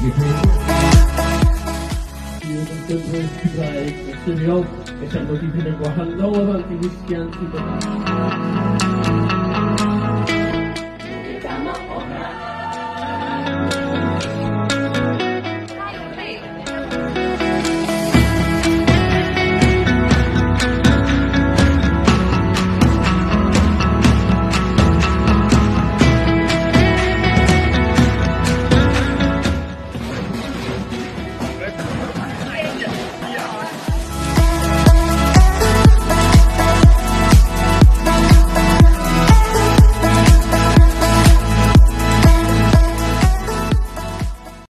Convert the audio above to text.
Sydd yn gyfrwng Cymraeg naturiol, ella bod dipyn yn gwahanol o ran diwylliant i bobl.